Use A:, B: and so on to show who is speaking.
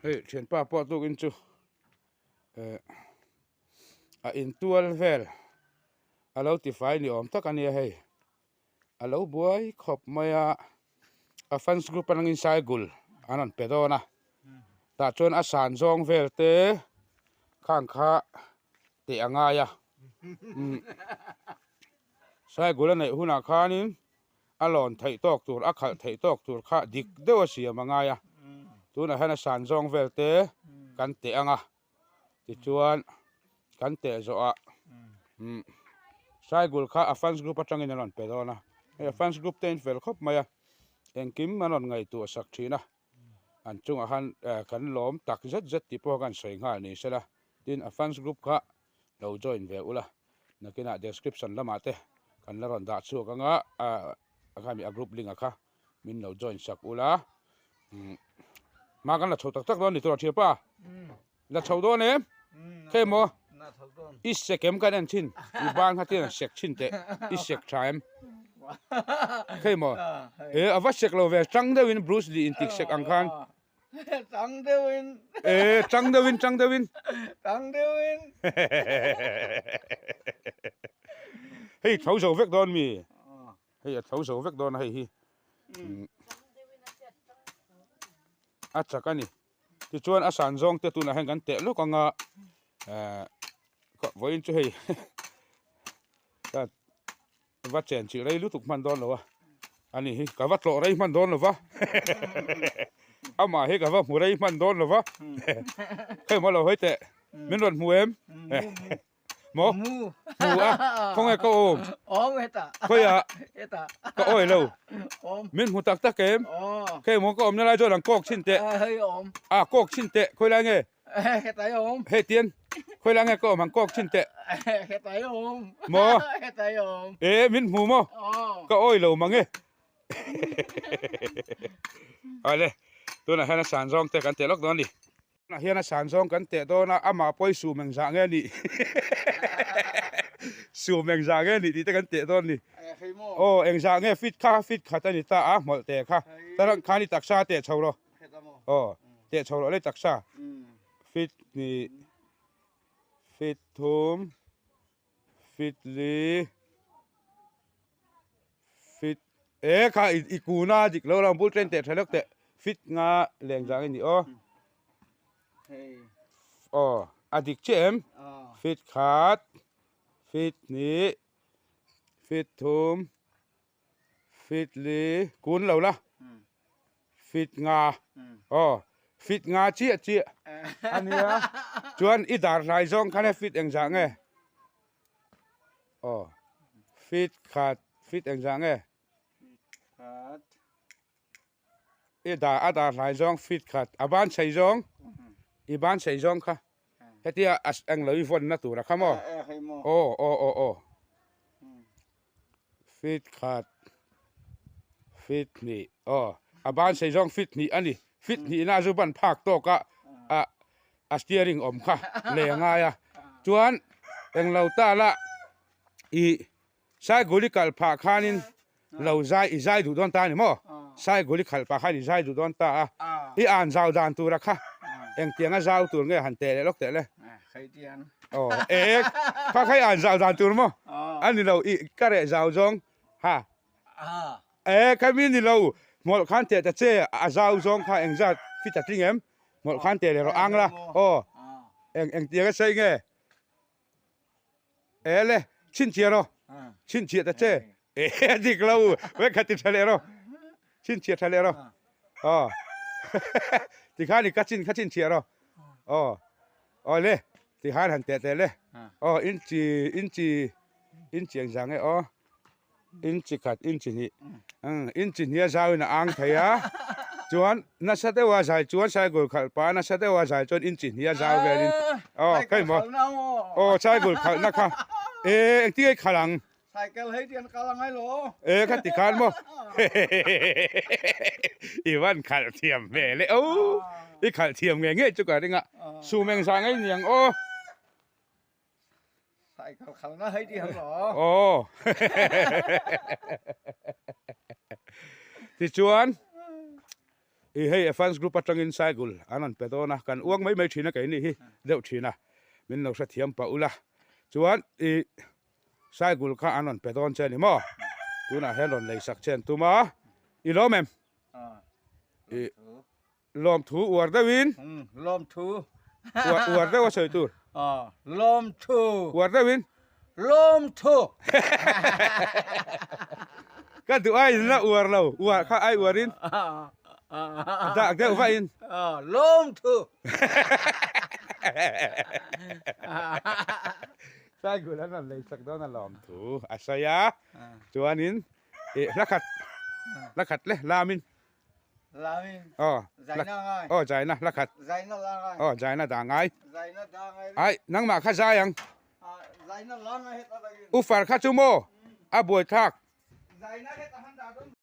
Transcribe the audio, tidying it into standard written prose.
A: Hei thianpa pawh tukin chu eh a intual vel a lo tifai ni awm tak a nia hei a lo buai khawp mai a a fans group atangin saigul an rawn pe dawn a tah chuan a san zawng vel te khang kha teh a ngai a umm saigul a neih hunah khanin. A lawn theih tawk tur, a khalh theih tawk tur kha dik deuh a siam a ngai a, tunah hian a san zawng vel te kan teh ang a, tichuan kan teh zawh ah umm Saigul kha a fans group atangin an rawn pe dawn a, hei a fans group te in fel khawp mai a, engkim an rawn ngaihtuah sak thin a, an chungah khan kan lawm tak zet zet tih pawh kan sawi nghal ni sela, tin a fans group kha lo join ve ula nakinah description lamah te kan la rawn dah chhuak anga ah khami a group link a kha min lo join sak ula umm hma kan la chho tak tak dawn ni tur a thianpa la chho dawn em khe maw i sek em kan en thin i ban kha tiang sek thin teh i sek tha em khe maw e a va sek lo ve tang deuhin Bruce Lee in tik sek ang khan.
B: Tang deuhin.
A: E tang deuhin tang deuhin.
B: Tang deuhin.
A: Hei tho zo vek dawn mi. Hei a tho zo vek dawn a hei hi. A chak a ni. Tichuan a san zawng te tunah hian kan teh lawk anga eh vawiin chu hei Va chen chilh rei lutuk hman dawn lo a, ani hi ka va tlawh rei hman dawn lo va, amah hi ka va hmu rei hman dawn lo va, hei maw lo hawi teh, min rawn hmu em? Maw? Hmu a, khawnge ka awm?
B: Awm hetah.
A: Khawiah?
B: Hetah.
A: Ka awi lo.
B: Awm.
A: Min hmu tak tak em? Hei maw ka awmna lai chuan an kawk chhin teh.
B: Hei awm.
A: A kawk chhin teh, khawi lai nge?
B: Hetai awm.
A: Hei tian khawi lai nge ka awm ang kawk thin teh.
B: Hetai awm.
A: Maw?
B: Hetai awm.
A: E min hmu maw? Ka awi lo mang e. Ale tunah hian a san zawng te kan teh lawk dawn a ni. Tunah hian a san zawng kan teh dawn a, amah pawh hi sum engzah nge nih? Sum engzah nge nih tih te kan teh dawn a ni. Aw engzah nge fit kha fit khat a ni ta a hmawlh teh kha. Tarang khan i taksa teh chho rawh. Aw teh chho rawh le taksa fit hnih fit thum fit li fit e kha i kuna dik lo ram bul train teh tha lawk teh fit nga leng zang i ni aw aw a dik chiah em fit khat fit hnih fit thum Fit li kun lo la fit nga aw fit nga chiah chiah ania chuan i dar hlai zawng khan e fit engzah nge aw fit khat fit engzah nge i dar a dar hlai zawng fit khat a ban chei zawng i ban chei zawng kha hetia a englo i vawnna tur a kha maw aw aw aw aw. Fit khat fit hnih aw a ban sei zawng fit hnih a ni fit hnihna a zu ban phak tawk a ah a steering awm kha lei a ngai a chuan englo tal a ih saigul i kal phah khanin lo zai i zai duh dawn ta a ni maw saigul i khalh pah khan i zai duh dawn ta a i an zau dan tura kha engtianga zau tur nge han teh leh lawk teh le. Aw e kha khai an zau dan tur maw a ni lo i ka reh zau zawng ha e kha mi ni lo hmawlh khan teh ta che a zau zawng kha engzat fit a tling em hmawlh khan teh leh rawh ang la aw eng eng tiang a sei nge e le chhinchhiah rawh chhinchhiah ta che e a dik lo vek kha ti tha leh rawh chhinchhiah tha leh rawh aw tikhan i ka chin kha chhinchhiah rawh aw aw le tikhan han teh teh le aw inchi inchi inchi ang zang e aw inchi khat inchi hnih inchi hnih a zau in a ang thei a chuan nasa deuh a zai chuan saigul khalh pa nasa deuh a zai chuan inchi hnih a zau velin aw khawi maw aw saigul khalhna kha e engtin nge i khalh ang
B: Cycle hei tian kal angai lo.
A: E kha ti khan maw i van khalh thiam hmel e o i khalh thiam nge nge chu ka ring a sum eng zah ngei niang aw.
B: Cycle khalh na hei ti han lo.
A: Aw. Tichuan. I hei Advance Group atangin cycle an rawn pe dawn a, kan uang mai mai thin a keini hi deuh thin a, min lo hrethiam pah ula. Chuan i cycle kha an rawn pe dawn che a ni maw? Tunah hian rawn leisak che an tum a, i lawm em? I lawmthu uar deuhin.
B: Lawmthu.
A: Uar uar deuh a sawi tur.
B: Lawmthu.
A: Uar deuhin.
B: Lawmthu.
A: Ka duh ai la uar lo, uar kha ai uarin. Dak deuh vahin.
B: Lawmthu.
A: Saigul an rawn lei sak dawn a lawmthu a sawi a, chuanin hla khat hla khat le lamin
B: Lamin.
A: Aw.
B: Zaina ngai.
A: Aw zaina hla khat.
B: Zaina la ngai.
A: Aw zaina da ngai.
B: Zaina da ngai.
A: Ai nangmah kha zai ang.
B: Zaina la ngai het a
A: Ufar kha chu maw a buai thlak.
B: Zaina het a han da dawn.